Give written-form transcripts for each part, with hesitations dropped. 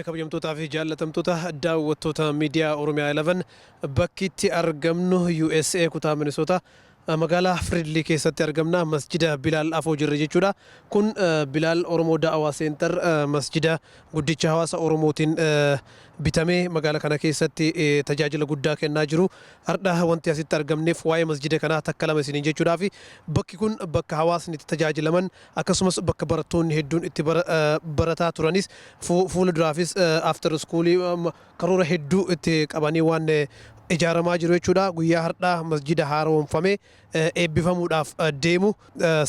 Kabajamtootaa fi jaallatamtoota daawwattoota miidiyaa Oromiyaa 11, bakki itti argamnu USA kutaa Minnesota magaalaa Fridley keessatti argamna. Masjida Bilaal afoo jirra jechuudha. Kun Bilaal Oromoo Da'awaa Center, masjida guddicha hawaasa Oromootiin bitamee magaalaa kana keessatti tajaajila guddaa kennaa jiru. Har'a wanti asitti argamneef waa'ee masjida kanaa takka lama isiniin jechuudhaaf. Bakki kun bakka hawaasni itti tajaajilaman, akkasumas bakka barattoonni hedduun itti barataa turanis, fuula duraafis after schoolii karoora hedduu itti qabanii waan ijaaramaa jiru jechuudha. Guyyaa har'aa masjida haaromfamee eebbifamuudhaaf deemu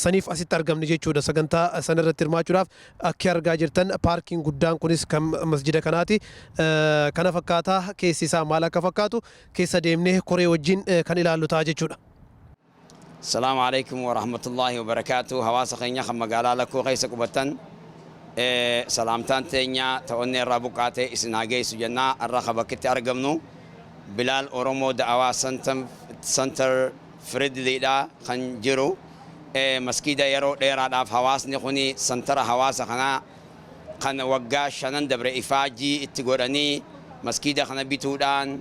saniif asitti argamne jechuudha. Sagantaa sanarratti hirmaachuudhaaf. Akka argaa jirtan paarkiin guddaan kunis kan masjida kanaati. Kana fakkaataa keessi isaa maal akka fakkaatu keessa deemnee koree wajjin kan ilaallu ta'a jechuudha. السلام عليكم ورحمة الله وبركاته. Hawaasa keenya kan magaalaa lakkuu keessa qubatan, salaamtaan teenya ta'onni irraa buqqaate isin haa geessu jennaa. Irra ka bakkitti argamnu Bilaal Oromoo Da'awaa Center Fridleyidha kan jiru. Maskiida yeroo dheeraadhaaf hawaasni kuni santara hawaasa kanaa kan waggaa 5n dabre ifaajii itti godhanii maskiida kana bituudhaan,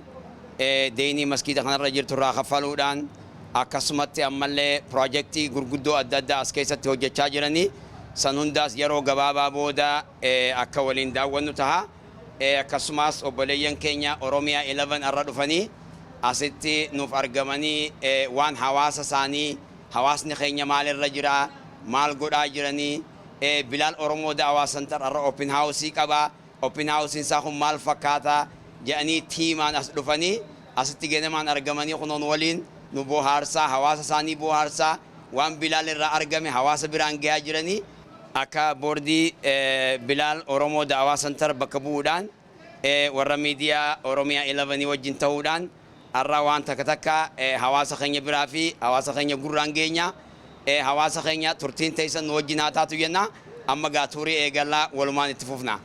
deynii maskiida kanarra jirtu irraa kaffaluudhaan, akkasumatti ammallee piroojeektii gurguddoo adda addaa as keessatti hojjechaa jiranii, san hundaas yeroo gabaabaa booda akka waliin daawwannu taha. Akkasumas obboleeyyan keenya Oromiyaa 11 irra dhufanii asitti nuuf argamanii waan hawaasa isaanii, hawaasni keenya maalirra jira, maal godhaa jiranii, Bilaal Oromoo Da'awaa Center irra open house qaba, open house isaa kun maal fakkaata jedhanii tiimaan as dhufanii asitti ganamaan argamanii kunoon waliin nu bohaarsaa, hawaasa isaanii bohaarsaa, waan Bilaal irraa argame hawaasa biraan gahaa jiranii, akka boordii Bilaal Oromoo Da'awaa Center bakka bu'uudhaan, warra miidiyaa Oromiyaa 11 wajjin ta'uudhaan har'a waan takka takka hawaasa keenya biraa fi hawaasa keenya gurraan geenya. Hawaasa keenya turtiin teessan nu wajjin haa taatu jenna. Amma gaa tourii eegallaa, walumaan itti fufna.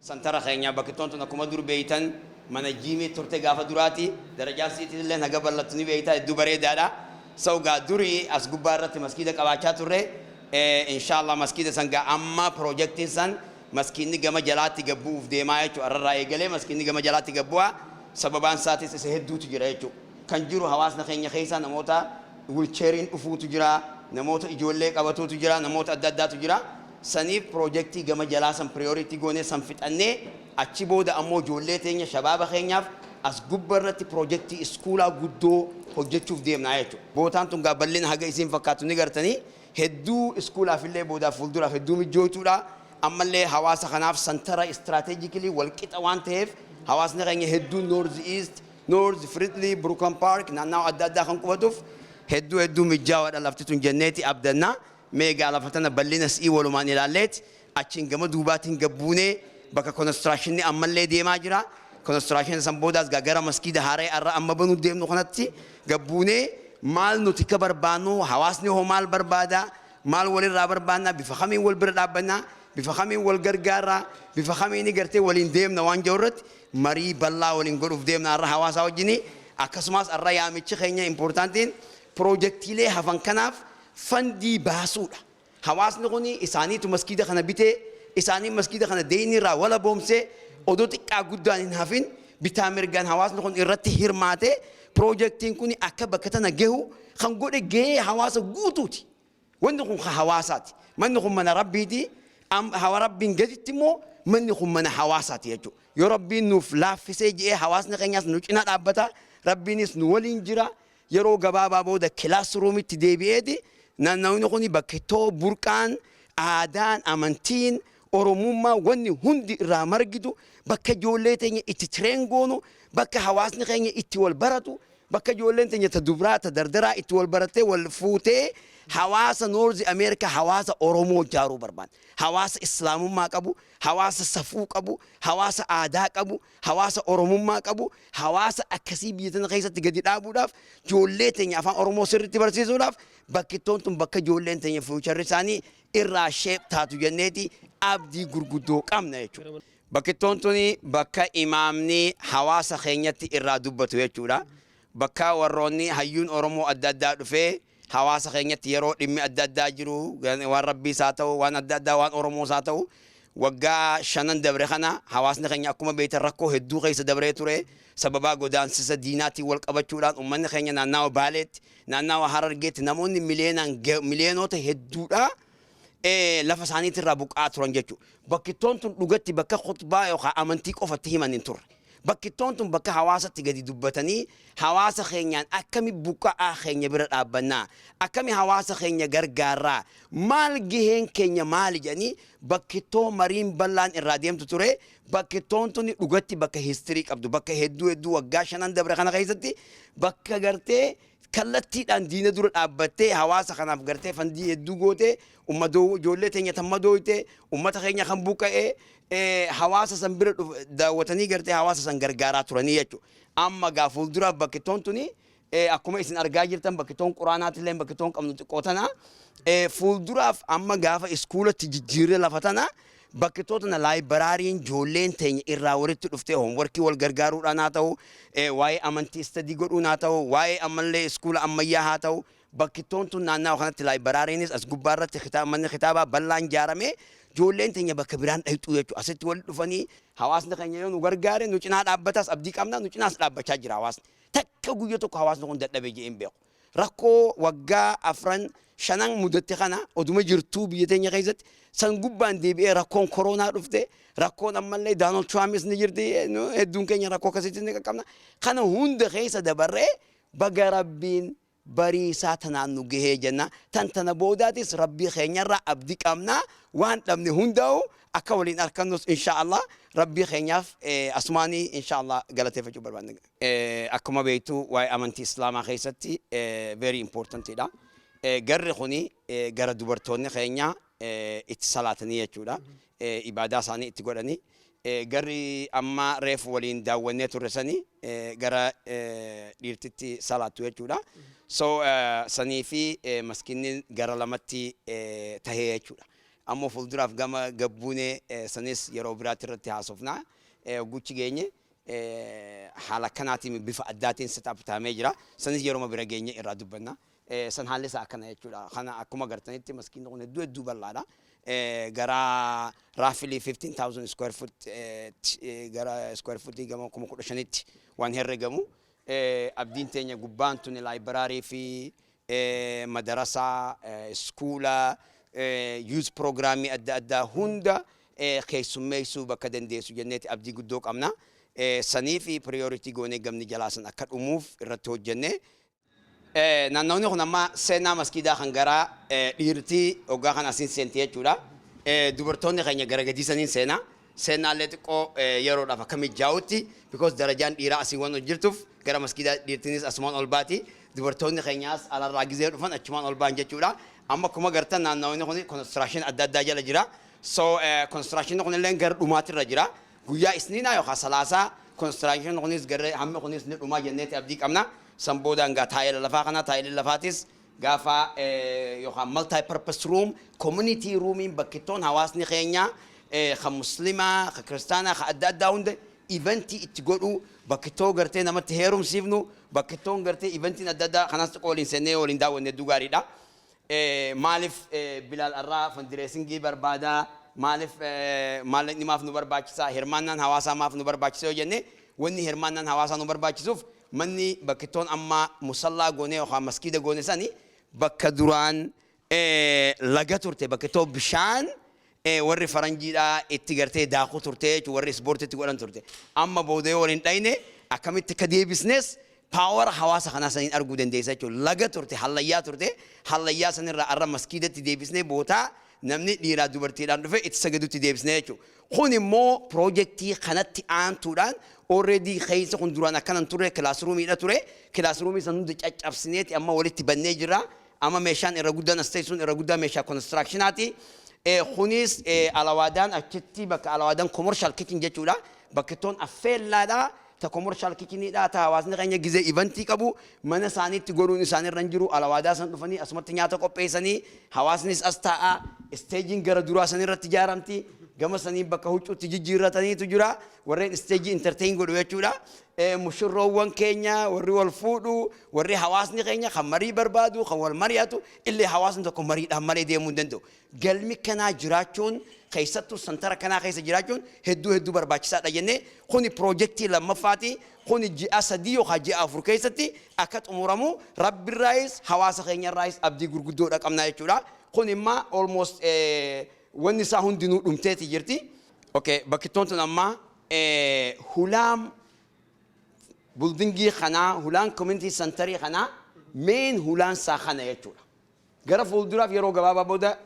Santara keenya bakkittoon tun akkuma dur beeytan mana jiimii turte. Gaafa duraati darajaan siitiin illee haga bal'attu ni beeyta, hedduu bareedaadha. So gaa durii as gubbaa irratti maskiida qabaachaa turre. Inshaallah maskiida san gaa amma piroojeektiin san maskiinni gama jalaatti gabbu'uuf deemaa jechuudha. Arrarraa eegalee maskiinni gama jalaatti gabbu'a. Sababaan isaatis isa hedduutu jira jechuudha. Kan jiru hawaasni keenya keessa namoota wheelchairiin dhufuutu jira, namoota ijoollee qabatuutu jira, namoota adda addaatu jira. Saniif piroojeektii gama jalaa san priority goonee san fixannee, achi booda ammoo ijoollee teenya, shabaaba keenyaaf as gubba irratti piroojeektii iskuulaa guddoo hojjechuuf deemnaa jechuudha. Bootaan tun gaa bal'ina haga isiin fakkaattu ni gartanii, hedduu iskuulaaf illee boodaaf fuulduraaf hedduu mijjootuudha. Ammallee hawaasa kanaaf santara strategically walqixa waan ta'eef, hawaasni keenya hedduu North East, North Fridley, Brooklyn Park naannawa adda addaa kan qubatuuf hedduu hedduu mijjaawaadha lafti tun jenneeti abdanna. Meegaa lafa tana bal'ina si'ii walumaan ilaalleet achiin gama duubaatiin gabbuunee bakka constructionni ammallee deemaa jira. Construction san boodaas gaa gara maskiida haaraa irra amma banuu deemnu kanatti gabbuunee, maal nuti ka barbaannu, hawaasni hoo maal barbaada, maal walirraa barbaanna, bifa kamiin wal bira dhaabbanna, bifa kamiin wal gargaarra, bifa kamiin gartee waliin deemna waan jiru irratti marii bal'aa waliin godhuuf deemna har'a hawaasaa wajjini. Akkasumas har'a yaamichi keenya importantiin piroojeektiilee hafan kanaaf fundii baasuudha. Hawaasni kun isaaniitu maskiida kana bitee, isaanii maskiida kana deeyni irraa wala boomsee, odoo xiqqaa guddaan hin hafin bitaa mirgaan hawaasni kun irratti hirmaatee piroojeektiin kun akka bakka tana gahu kan godhe gahee hawaasa guutuuti. Wanni kun ka hawaasaati. Manni kun mana Rabbiiti. Hawa Rabbiin gaditti immoo manni kun mana hawaasaati jechuudha. Yoo Rabbiin nuuf laaffisee ji'ee hawaasni keenyas nu cina dhaabbata. Rabbiinis nu waliin jira. Yeroo gabaabaa booda classroomitti deebi'eeti naannawni kun bakka ittoo burqaan Aadaan, amantiin Oromummaa, wanni hundi irraa margitu, bakka ijoollee teenya itti train goonu, bakka hawaasni keenya itti wal baratu, bakka ijoolleen teenya ta dubraa, ta dardaraa itti wal barattee wal fuutee, hawaasa North America, hawaasa Oromoo ijaaruu barbaanna. Hawaasa Islaamummaa qabu, hawaasa safuu qabu, hawaasa aadaa qabu, hawaasa Oromummaa qabu, hawaasa akkasii biyya tana keessatti gadi dhaabuudhaaf, ijoollee teenya afaan Oromoo sirriitti barsiisuudhaaf, bakkittoon tun bakka ijoolleen teenya future isaanii irraa shape taatu jenneeti abdii gurguddoo qabna jechuudha. Bakkittoon tuni bakka imaamni hawaasa keenyatti irraa dubbatu jechuudha. Bakka warroonni hayyuun Oromoo adda addaa dhufee hawaasa keenyatti yeroo dhimmi adda addaa jiru, waan Rabbiis haa ta'u, waan adda addaa, waan Oromoos haa ta'u, waggaa 5n dabre kana hawaasni keenya akkuma beektan rakkoo hedduu keessa dabree ture. Sababaa godaansisa diinaatiin wal qabachuudhaan uummanni keenya naannawa Baaleetti, naannawa Harargeetti namoonni miliyeenaan, miliyoonota hedduudha lafa isaaniitirraa buqqaa turan jechuudha. Bakkittoon tun dhugatti bakka khutbaa yookaan amantii qofatti himan hin turre. Bakkittoon tun bakka hawaasatti gadi dubbatanii hawaasa keenyaan akkami buqqa'aa keenya bira dhaabbannaa, akkami hawaasa keenya gargaarraa, maal gaheen keenya maali jedhanii bakkittoo mariin bal'aan irraa deemtu ture. Bakkittoon tun dhugatti bakka history qabdu, bakka hedduu hedduu waggaa 5n dabre kana keessatti bakka gartee kallattiidhaan diina dura dhaabbattee hawaasa kanaaf gartee fund hedduu gootee, uummatoo ijoollee teenya tan madooyte, uummata keenya kan buqqa'ee hawaasa san bira daawwatanii gartee hawaasa san gargaaraa turanii jechuudha. Amma gaa fuulduraaf bakkittoon tuni akkuma isin argaa jirtan bakkittoon quraanaatillee bakkittoon qabnu xiqqoo tana. Fuulduraaf amma gaafa iskuulatti jijjiirree lafa tana, bakkittoota tana libraryn ijoolleen teenya irraa walitti dhuftee homework wal gargaaruudhaan haa ta'u, waa'ee amantii study godhuun haa ta'u, waa'ee ammallee iskuula ammayyaa haa ta'u, bakkittoon tun naannawa kanatti librarynis as gubbaa irratti manni kitaabaa bal'aan ijaaramee ijoolleen teenya bakka biraan dhayxuu jechuudha. Asitti walitti dhufanii hawaasni keenya yoo nu gargaare, nu cinaa dhaabbataas abdii qabna, nu cinaas dhaabbachaa jira hawaasni. Takka guyya tokko hawaasni kun dadhabee jedhee hin beeku. Rakkoo waggaa 4 5n mudatte kana oduma jirtuu biyya teenya keessatti san gubbaan deebi'ee rakkoon koronaa dhufte, rakkoon ammallee Donald Trumpis ni jirti, hedduun keenya rakkoo akkasitti ni qaqqabna. Kana hunda keessa dabarree baga Rabbiin bariisaa tanaan nu gahee jenna. Tan tana boodaatis Rabbii keenyarraa abdii qabna. Waan dhabne hundaa'u akka waliin argannus insha Allah Rabbii keenyaaf asumaanii insha Allah galateeffachuu barbaanna. Akkuma beektu waa'ee amantii Islaamaa keessatti very importantidha. Garri kuni gara dubartoonni keenya itti salaatanii jechuudha. Ibaadaa isaanii itti godhanii. Garri amma reefu waliin daawwannee turre sani gara dhiirtitti salaattu jechuudha. So sanii fi maskiinni gara lamatti tahee jechuudha. Ammoo fuulduraaf gama gabbuunee sanis yeroo biraatti irratti haasofna. Guchi geenye haala kanaatiin bifa addaatiin setup taamee jira. Sanis yeroo bira geenye irraa dubbanna. San haalli isaa akkana jechuudha. Kana akkuma agartanitti maskiinni kun hedduu hedduu bal'aadha. Gara roughly 15,000 square foot, gara square foot gama 15,000tti waan herregamu. Abdiin teenya gubbaan tuni library fi madarasaa, iskuula, youth program adda addaa hunda keessummeessuu bakka dandeessu jenneeti abdii guddoo qabna. Sanii fi priority goonee gamni jalaa san akka dhumuuf irratti hojjenne. Naannawni kun amma seenaa maskiidaa kan gara dhiirtii hoggaa kan asiin seenti jechuudha. Dubartoonni keenya gara gadii saniin seenaa. Seenaallee xiqqoo yeroodhaaf akka mijaa'utti, because darajaan dhiiraa asii waan jirtuuf gara maskiidaa dhiirtiinis asumaan ol baati. Dubartoonni keenyaas alarraa gizee dhufan achumaan ol ba'an jechuudha. Amma akkuma gartan naannawni kun construction adda addaa jala jira. So construction kun illee gara dhumaatirra jira. Guyyaa Isniinaa yookaan Salaasaa construction kunis gara hammi kunis ni dhumaa jenneeti abdii qabna. San boodaan gaa tile lafaa kana, tile lafaatis gaafa yookaan multi purpose room, community roomiin, bakkittoon hawaasni keenya kan Muslimaa, kan Kiristaanaa, kan adda addaa hunda event itti godhu, bakkittoo gartee namatti heerumsiifnu, bakkittoon gartee eventiin adda addaa kanas xiqqoo waliin seennee waliin daawwanne hedduu gaariidha. Maaliif Bilaal irraa fundraising barbaadaa? Maaliif maallaqni maaf nu barbaachisaa? Hirmaannaan hawaasaa maaf nu barbaachisa yoo jenne, wanni hirmaannaan hawaasaa nu barbaachisuuf manni bakkittoon amma musallaa goone yookaan maskiida goone sani bakka duraan laga turte, bakkitoo bishaan warri faranjiidhaa itti gartee daakuu turte jechuudha, warri ispoortiitti godhan turte. Amma booda yoo waliin dhayne akkamitti akka deebisnes power hawaasa kanaa saniin arguu dandeessa jechuudha. Laga turte, hallayyaa turte, hallayyaa sanirraa arra maskiidatti deebisnee bootaa Namni dhiiraa dubartiidhaan dhufe itti sagadutti deebisnee jechuudha. Kun immoo piroojeektii kanatti aantuudhaan already keessa kun duraan akkanan ture, classroomiidha ture. Classroomii san hunda caccabsineeti amma walitti bannee jira. Amma meeshaan irra guddaan as teessuun irra guddaa meeshaa constructionaati. Kunis alawaadaan achitti bakka alawaadaan commercial kitchen jechuudha. Bakkittoon affeellaadha. Ta commercial kitcheniidha. Ta hawaasni keenya gizee eventii qabu mana isaaniitti godhuun isaanirra hin jiru. Alawaadaa san dhufanii asumatti nyaata qopheessanii hawaasnis as taa'a. Stageiin gara duraa san irratti ijaaramti. Gama sanii bakka huccuutti jijjiirrataniitu jira. Warreen stageii entertain godhu jechuudha. Mushurroowwan keenya warri wal fuudhu, warri hawaasni keenya kan marii barbaadu, kan wal mari'atu illee, hawaasni tokko mariidhaan malee deemuu hin danda'u. Galmi kanaa jiraachuun, keessattuu centera kanaa keessa jiraachuun hedduu hedduu barbaachisaadha jennee, kuni piroojeektii lammaffaati. Kuni ji'a 3 yookaan ji'a 4 keessatti akka xumuramu rabbirraayis hawaasa keenyarraayis abdii gurguddoodha qabna jechuudha. Kun immoo almost wanni isaa hundinuu dhumteeti jirti. Okay, bakkittoon tun amma hulaam buildingii kanaa, hulaan community centerii kanaa, main hulaan isaa kana jechuudha. Gara fuulduraaf yeroo gabaabaa booda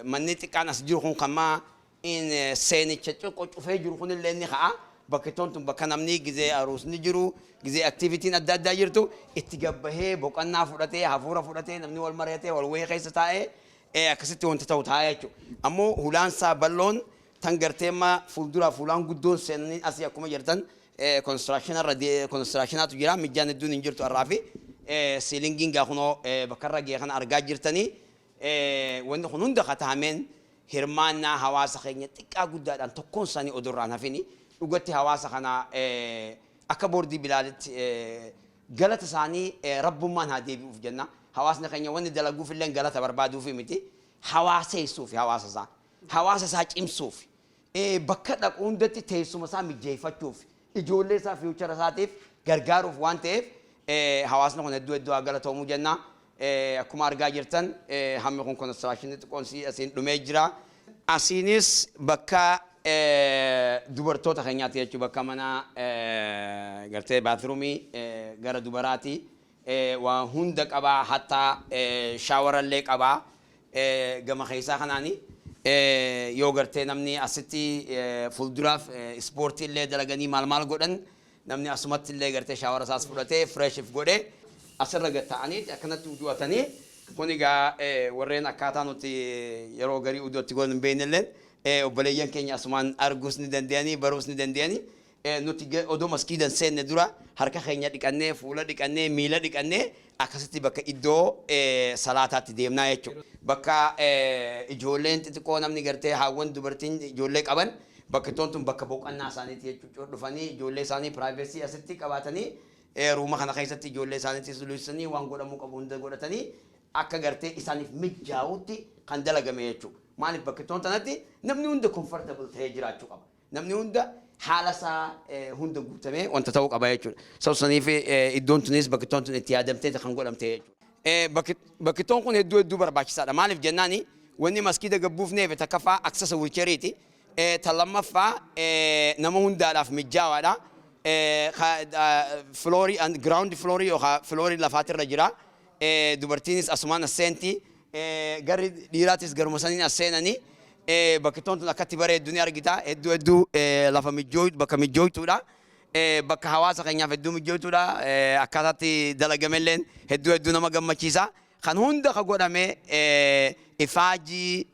manni xiqqaan as jiru kun kan maa in seenicha xiqqoo cufee jiru kun illee ni ka'a. Bakkittoon tun bakka namni gizee aruusni jiru, gizee activityn adda addaa jirtu itti gabbahee boqonnaa fudhatee, hafuura fudhatee, namni wal mari'atee wal wayii keessa taa'ee akkasitti wanti ta'u taa'ee jechuudha. Ammoo hulaan isaa bal'oon tan gartee amma fuulduraaf hulaan guddoon seenanii asii akkuma jirtan constructionarra constructionaatu jira. Mijjaan hedduun hin jirtu har'aa fi ceilingiin gaa kunoo bakka irra ga'e kana argaa jirtanii. Wanni kun hunda kataameen hirmaannaa hawaasa keenya xiqqaa guddaadhaan tokkoon isaanii odurraan hafini. Dhugatti hawaasa kana akka boordii Bilaalitti galata isaanii rabbummaan haa deebi'uuf jenna. Hawaasni keenya wanni dalaguuf illee galata barbaaduuf miti. Hawaaseessuuf, hawaasa isaa cimsuuf, bakka dhaqu hundatti teessuma isaa mijeeffachuuf, ijoollee isaa future isaatiif gargaaruuf waan ta'eef hawaasni kun hedduu hedduu haa galatoomuu jenna. Akkuma argaa jirtan hammi kun constructionii xiqqoon asiin dhumee jira. Asiinis bakka dubartoota keenyaati jechuudha, bakka mana gartee bathroomii gara dubaraati. Waa hunda qabaa, hattaa showerallee qabaa gama keessaa kanaani. Yoo gartee namni asitti fuulduraaf ispoortii illee dalaganii maal maal godhan, namni asumatti illee gartee showera isaas fudhatee freshif godhee asirra gad ta'anii akkanatti udu'atanii. Kun egaa warreen akkaataa nuti yeroo garii udu'atti godhan hin beekne illee obboleeyyan keenya asumaan arguus ni danda'anii, baruus ni danda'anii. Nuti odoo maskiidan seenne dura harka keenya dhiqannee, fuula dhiqannee, miila dhiqannee akkasitti bakka iddoo salaataatti deemnaa jechuudha. Bakka ijoolleen xixiqqoo, namni gartee haawwan dubartiin ijoollee qaban, bakka iddoon tun bakka boqonnaa isaaniiti jechuudha. Dhufanii ijoollee isaanii privacy asitti qabaatanii, rooma kana keessatti ijoollee isaaniitti suluusanii, waan godhamuu qabu hunda godhatanii akka gartee isaaniif mijaa'utti kan dalagame jechuudha. Maaliif, bakka iddoon tanatti namni hunda comfortable ta'ee jiraachuu qaba. Namni hunda haala isaa hunda guutamee wanta ta'uu qaba jechuudha. Sabsaniif iddoon tunis, bakki iddoon tun itti yaadamtee kan godhamte jechuudha. Bakki iddoon kun hedduu hedduu barbaachisaadha. Maaliif jennaani, wanni maskiida gabbuufneef takkaffaa access wheelchairiiti. Ta lammaffaa nama hundaadhaaf mijaawaadha. Floorii, ground floorii yookaan floorii lafaatirra jira. Dubartiinis asumaan as seenti. Garri dhiiraatis garuma saniin as seenanii. Bakki tun akkatti bareeddu ni argita. Hedduu hedduu lafa mijjooytu, bakka mijjooytuudha. Bakka hawaasa keenyaaf hedduu mijjooytuudha. Akkaataatti dalagamelleen hedduu hedduu nama gammachiisa. Kan hunda ka godhame ifaajii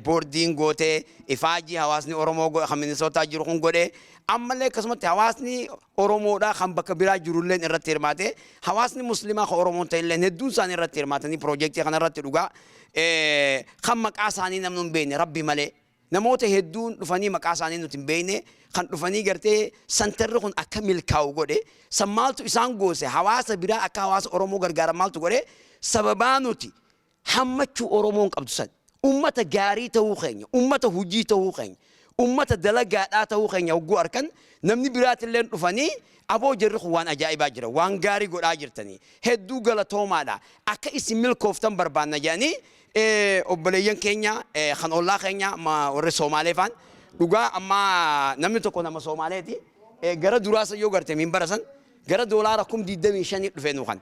boordiin gootee, ifaajii hawaasni Oromoo kan Minisootaa jiru kun godhe, ammallee akkasumatti hawaasni Oromoodhaa kan bakka biraa jirulleen irratti hirmaate, hawaasni Muslimaa kan Oromoon ta'elleen hedduun isaanii irratti hirmaatanii piroojeektii kana irratti dhugaa kan maqaa isaanii namni hin beekne rabbi malee namoota hedduun dhufanii maqaa isaanii nuti hin beekne kan dhufanii gartee centerri kun akka milkaa'u godhe. San maaltu isaan goose? Hawaasa biraa akka hawaasa Oromoo gargaaran maaltu godhe? Sababaa nuti hammachuu Oromoon qabdu san, ummata gaarii ta'uu keenya, ummata hujii ta'uu keenya, ummata dalagaadhaa ta'uu keenya hogguu arkan, namni biraatillee dhufanii, "Aboo, jarri kun waan ajaa'ibaa jira, waan gaarii godhaa jirtanii, hedduu galatoomaadha, akka isin milkooftan barbaanna," jedhanii obboleeyyan keenya kan ollaa keenya warri Soomaalee faan dhugaa amma namni tokko nama Soomaaleeti gara duraasa yoo garte minbara san gara doolaara 25,000 dhufe nu kan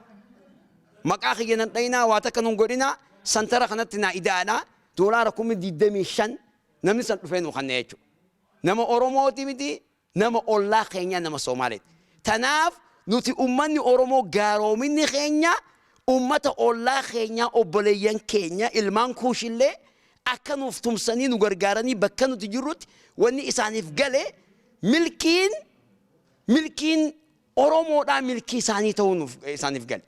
maqaa kiyya nan dhayinaa, waa takka nun godhinaa, centera kanatti naa idaadha. $25,000 namni san dhufee nu kanne jechuudha. Nama Oromooti miti, nama ollaa keenya, nama Somaaleeti. Tanaaf nuti ummanni Oromoo gaaroominni keenya ummata ollaa keenya, obboleeyyan keenya, ilmaan Kuushillee akka nuuf tumsanii nu gargaaranii bakka nuti jirrutti wanni isaaniif gale milkiin Oromoodhaa milkii isaanii ta'uu nuuf isaaniif gale.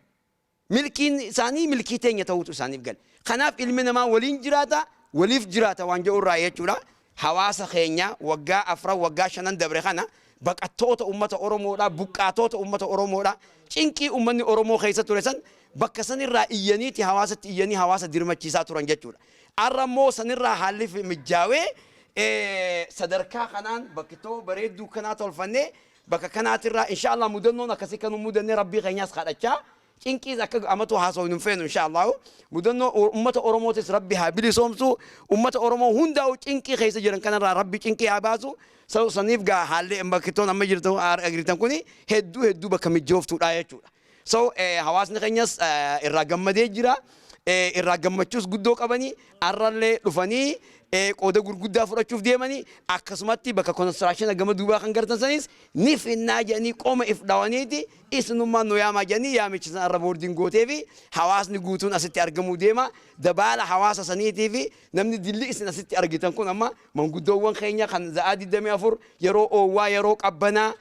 Milkiin isaanii milkii teenya ta'uutu isaaniif gale. Kanaaf ilmi namaa waliin jiraata, waliif jiraata waan jedhu irraa jechuudha. Hawaasa keenya waggaa 4, waggaa 5 dabre kana baqattoota ummata Oromoodhaa, buqqaatota ummata Oromoodhaa, cinqii ummanni Oromoo keessa ture san bakka sanirraa iyyaniiti hawaasatti iyyanii hawaasa dirmachiisaa turan jechuudha. Har'a immoo sanirraa haalli mijaawee sadarkaa kanaan bakkitoo bareedduu kanaa tolfannee bakka kanaatirraa inshaallah mudannoon akkasii kan mudannee Rabbii keenyaas kadhachaa, cinqiis akka amatu haasawuu hin feenu. Inshaallah mudannoo ummata Oromootis Rabbi haa bilisoomsu. Ummata Oromoo hundaa'u cinqii keessa jiran kanarraa Rabbi cinqii haa baasu. Saniif gaa haalli bakkittoon amma jirtu argitan kuni hedduu hedduu bakka mijooftuudha jechuudha. So hawaasni keenyas irraa gammadee jira. Irraa gammachuus guddoo qabanii har'allee dhufanii qooda gurguddaa fudhachuuf deemanii, akkasumatti bakka construction gama duubaa kan gartan sanis ni finnaa jedhanii qoma if dhawaniiti isinummaan nu yaamaa jedhanii yaamicha san irra boordiin gootee fi hawaasni guutuun asitti argamuu deema. Dabaala hawaasa saniitii fi namni dilli isin asitti argitan kun amma manguddoowwan keenya kan za'aa 24 yeroo oowwaa, yeroo qabbanaa,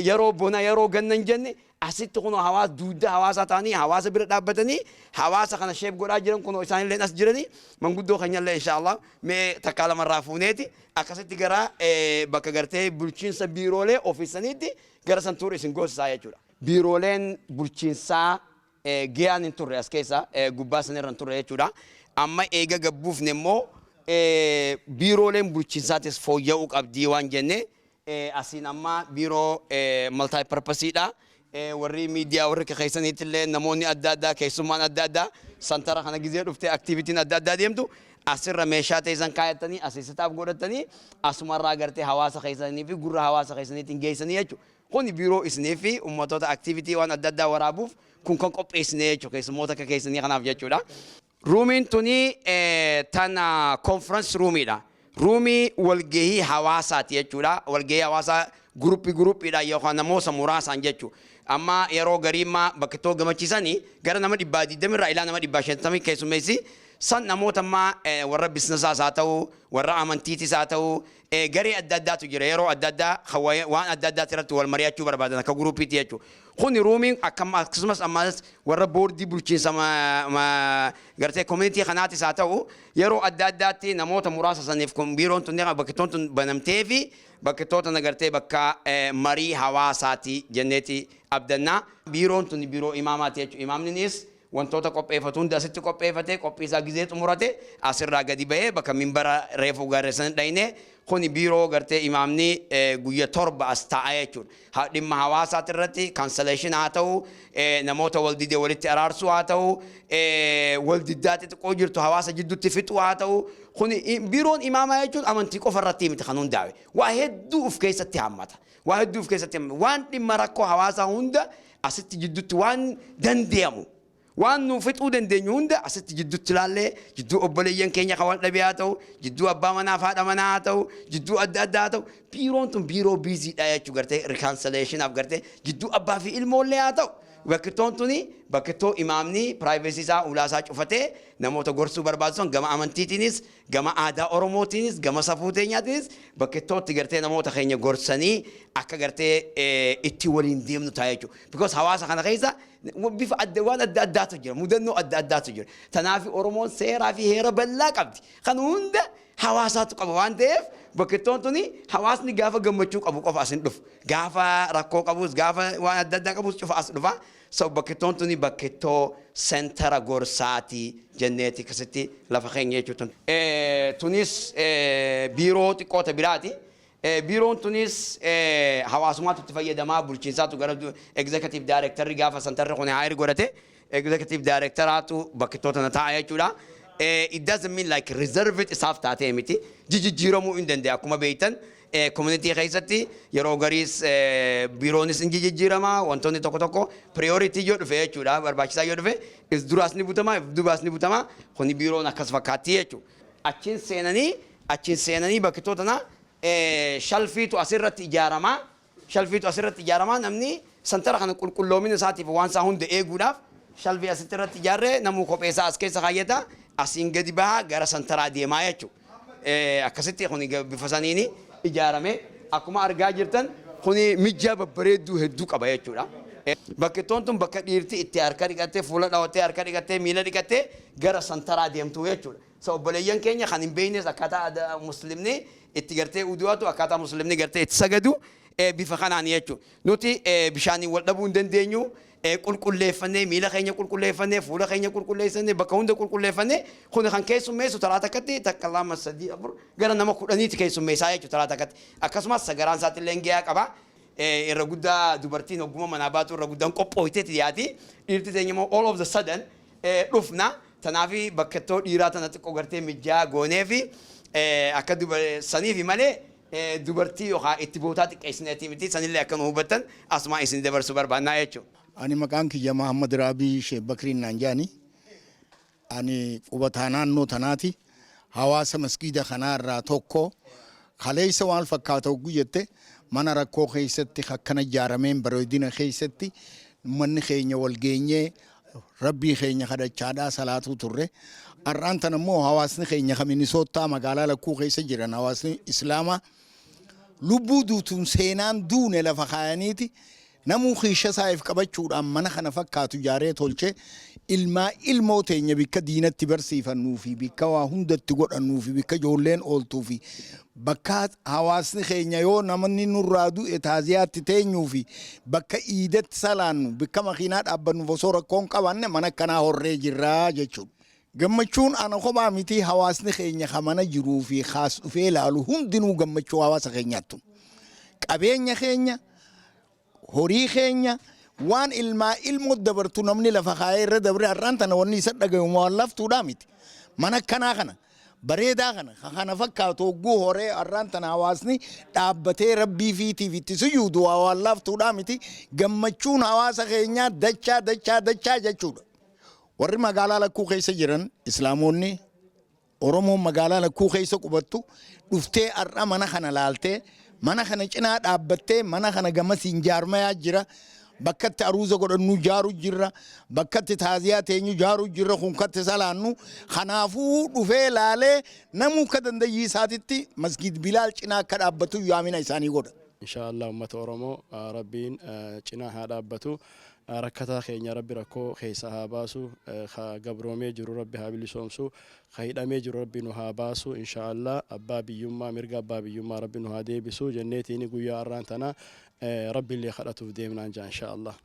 yeroo bona, yeroo ganna hin jenne asitti kunoo hawaasa duuddaa hawaasaa ta'anii hawaasa bira dhaabbatanii hawaasa kana shape godhaa jiran kunoo isaanillee as jiranii. Manguddoo keenyallee inshaallah mee takkaa lamarraa fuuneeti akkasitti gara bakka gartee bulchiinsa biiroolee ofiisaniitti gara santuur isin goosisaa jechuudha. Biirooleen bulchiinsaa giyaan hin turre as keessa gubbaa sanirra hin turre jechuudha. Amma eega gabbuufne immoo biirooleen bulchiinsaatis fooyya'uu qabdii waan jenne asiin amma biiroo multi-purposeiidha. Warri miidiyaa, warri keessaniitti illee, namoonni adda addaa, keessummaan adda addaa santara kana gizee dhuftee activityn adda addaa deemtu asirra meeshaa teessan kaayattanii asii sitaaf godhatanii asumarraa gartee hawaasa keessanii fi gurra hawaasa keessaniitiin geessanii jechuudha. Kun biiroo isinii fi ummatoota activity waan adda addaa waraabuuf kun kan qopheessine jechuudha, keessummoota akka keessanii kanaaf jechuudha. Roomiin tuni tana conference roomiidha. Roomii walgahii hawaasaati jechuudha. Walgahii hawaasaa groupii groupiidha yookaan namoota muraasaan jechuudha. Amma yeroo gariimmaa bakka ittoo gammachiisanii gara nama 120 irraa ilaa nama 150 keessummeessi. San namoota ammaa warra businessaas haa ta'u, warra amantiitis haa ta'u, garee adda addaatu jira, yeroo adda addaa waan adda addaati irratti wal mari'achuu barbaadan akka groupiitti jechuudha. Kuni roomiin akkasumas ammas warra boordii bulchiinsa gartee community kanaatis haa ta'u, yeroo adda addaatti namoota muraasa saniif kun biiroon tun bakkittoon tun banamtee fi bakkittoota gartee bakka marii hawaasaati jenneeti abdannaa. Biiroon tun biiroo imaamaati jechuudha. Imaamninis wantoota qopheeffatu hunda asitti qopheeffate, qophii isaa gizee xumurate asirraa gadi bahee bakka minbara reefu gaarreessan dhayne. Kuni biiroo gartee imaamni guyya 7 as taa'a jechuudha. Dhimma hawaasaati irratti cancellation haa ta'u, namoota wal didee walitti araarsuu haa ta'u, wal diddaa xixiqqoo jirtu hawaasa jidduutti fixuu haa ta'u. Kuni biiroon imaamaa jechuun amantii qofa irratti miti kan hundaa'e. Waa hedduu of keessatti hammata. Waa hedduu of keessatti hammata. Waan dhimma rakkoo hawaasaa hunda asitti jidduutti waan danda'amu, waan nu fixuu dandeenyu hunda asitti jidduutti ilaallee, jidduu obboleeyyan keenya kan wal dhabee haa ta'u, jidduu abbaa manaa fi haadha manaa haa ta'u, jidduu adda addaa haa ta'u, biiroon tun biiroo busydha jechuu. Gartee reconciliationaaf gartee jidduu abbaa fi ilmoollee haa ta'u. Bakkittoon tuni bakkittoo imaamni privacy isaa ulaa isaa cufatee namoota gorsuu barbaachisan gama amantiitiinis, gama aadaa Oromootiinis, gama safuu teenyaatiinis bakkittootti gartee namoota keenya gorsanii akka gartee itti waliin deemnu ta'a jechuudha. Because hawaasa kana keessa bifa adda waan adda addaatu jira, mudannoo adda addaatu jira. Tanaaf Oromoon seeraa fi heera bal'aa qabdi. Kan hunda hawaasaatu qaba waan ta'eef bakkittoon tuni hawaasni gaafa gammachuu qabu qofa as hin dhufu. Gaafa rakkoo qabus, gaafa waan adda addaa qabus cufa as dhufa. So bakkittoon tuni bakkittoo centera gorsaati jenneeti akkasitti lafa keenya jechuudha. Tunis biiroo xiqqoota biraati. Biiroon tunis hawaasummaatu itti fayyadamaa, bulchiinsaatu gara executive directorri gaafa centerri kun hire godhate executive directoraatu bakkittoota na taa'a jechuudha. It doesn't mean like reserved isaaf taatee miti. Jijjiiramuu hin danda'a. Akkuma beektan community keessatti yeroo gariis biiroonis hin jijjiirama, wantoonni tokko tokko priority yoo dhufe jechuudha, barbaachisaa yoo dhufe if duraas ni butama, if dubaas ni butama. Kuni biiroon akkas fakkaatti jechuudha. Achiin seenanii bakkitoo tana shalfiitu asirratti ijaaramaa. Shalfiitu asirratti ijaaramaa. Namni santara kana qulqulloomina isaatiif waan isaa hunda eeguudhaaf shalfii asitti irratti ijaarree, namuu kophee isaa as keessa kaayyata, asiin gadi bahaa gara santaraa deemaa jechuudha. Akkasitti kun bifa saniin ijaarame. Akkuma argaa jirtan kuni mijjaa babbareedduu hedduu qaba jechuudha. Bakkittoon tun bakka dhiirti itti harka dhiqattee, fuula dhawattee, harka dhiqattee, miila dhiqattee gara santaraa deemtu jechuudha. So obboleeyyan keenya kan hin beeknes akkaataa muslimni itti gartee udu'atu, akkaataa muslimni gartee itti sagadu bifa kanaan jechuudha. Nuti bishaaniin wal dhabuu hin dandeenyu. Qulqulleeffannee, miila keenya qulqulleeffannee, fuula keenya qulqulleessannee, bakka hunda qulqulleeffannee, kun kan keessummeessu taraa takkatti takka, lama, sadii, afur, gara nama 10ti keessummeessaa jechuudha taraa takkatti. Akkasumas sagaraan isaatti illee gahaa qaba. Irra guddaa dubartiin hogguma manaa baatu irra guddaan qophooyteeti dhiyaati. Dhiirti teenya immoo all of the sudden dhufna. Tanaafi bakkattoo dhiiraa tana xiqqoo gartee mijjaa goonee fi akka saniifi malee dubartii yookaan itti bootaa xiqqeessineeti miti. Sanillee akka nu hubattan asumaa isin dabarsuu barbaannaa jechuudha. Ani maqaan kiyya Mahammad Raabii Sheekh Bakriin naan jedhani. Ani qubataa naannoo tanaati. Hawaasa masgiida kanaa irraa tokko. Kaleessa waan fakkaata hogguu jette, mana rakkoo keessatti akkana ijaarameen bareedina keessatti uummanni keenya wal geenyee rabbii keenya kadhachaadhaa salaatuu turre. Har'aan tana immoo hawaasni keenya kan Minisoottaa magaalaa lakkuu keessa jiran, hawaasni Islaamaa lubbuu duutuun seenaan duune lafa kaayaniiti, namuu kiisha isaaf qabachuudhaan mana kana fakkaatu ijaaree tolchee, ilmaa ilmoo teenya bikka diinatti barsiifannuu fi bikka waa hundatti godhannuu fi bikka ijoolleen ooltuu fi bakka hawaasni keenya yoo namni nurraa du'e taaziyaatti teenyuu fi bakka iidatti salaannu, bikka makiinaa dhaabbannuuf osoo rakkoon qabanne mana akkanaa horree jirraa jechuudha. Gammachuun ana kophaa miti, hawaasni keenya ka mana jiruu fi kaas dhufee ilaalu hundinuu gammachuu hawaasa keenyaattu. Qabeenya keenya, horii keenya, waan ilmaa ilmoo dabartu namni lafa kaayee irra dabre, har'aan tana wanni isa dhagayu waan laftuudhaa miti. Mana akkanaa kana bareedaa kana kana fakkaatu hogguu horee, har'aan tana hawaasni dhaabbatee rabbii fiitiif itti sujuudu waan laftuudhaa miti. Gammachuun hawaasa keenyaa dachaa dachaa dachaa jechuudha. Warri magaalaa lakkuu keessa jiran, Islaamoonni Oromoon magaalaa lakkuu keessa qubattu, dhuftee har'a mana kana laaltee, mana kana cinaa dhaabbattee, mana kana gamasiin jaarmayaa jira. Bakkatti aruuza godhannu jaaru jirra. Bakkatti taaziyaa teenyu jaaru jirra. Kunkatti salaannu. Kanaafuu dhufee laalee namuu akka dandayyii isaatitti masgiid Bilaal cinaa akka dhaabbatu yaamina isaanii godha. Insha Allah, uummata Oromoo Rabbiin cinaa haa dhaabbatu. Rakkataa keenya Rabbi rakkoo keessa haa baasu. Ka gabroomee jiru Rabbi haa bilisoomsu. Ka hidhamee jiru Rabbi nu haa baasu. Insha Allah, abbaa biyyummaa, mirga abbaa biyyummaa Rabbi nu haa deebisu jenneetiin guyyaa har'aan tana Rabbi illee kadhatuuf deemnaan jaa insha Allah.